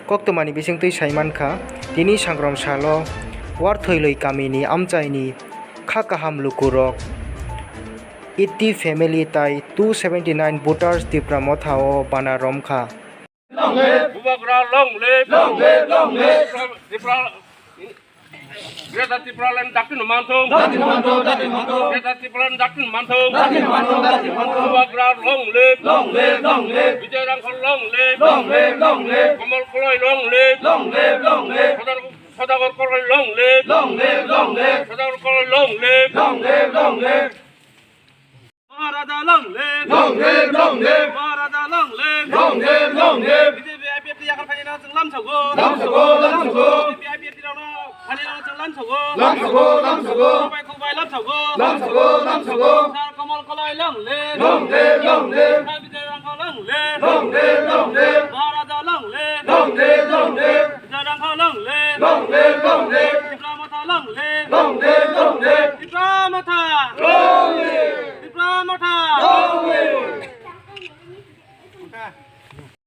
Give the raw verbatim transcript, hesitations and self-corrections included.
Koktwmani bisingtwi saimankha, tini Sangrom salo Warthoiloi kamini amchaini kha kaham lukurok eighty family tai two seventy nine voters Tipra Motha o bana romkha. Long live! Bubagra long live! Long live, long live! Tipra, Greater Tipraland dakti no manthung. Dakti no manthung, dakti no manthung. Greater Tipraland dakti no manthung. Dakti no manthung, dakti no manthung. Bubagra long live! Long live, long live! Bijoy Rangkhol long live! Long live, long live! Kamal Koloi long live! Long live, long live! Sodagar, Sodagar Koloi long live! Long live, long live! Sodagar Koloi long live! Long live, long live! Maharaja long live! Long live, long live! Maharaja long live! Long live, long live! B J P I P F T yakar phaina chwng lamsogo. Lamsogo, lamsogo! B J P I P F T rokno phaina chwng lamsogo. Lamsogo, lamsogo! Khokbai, khokbai lamsogo. Lamsogo, lamsogo! Sir Kamal Koloi long live! Long live, long live! Sir Bijoy Rangkhol long live! Long live, long live! Maharaja long live! Long live, long live! Bijoy Rangkhol long live! Long live, long live! Tipra Motha long live! Long live!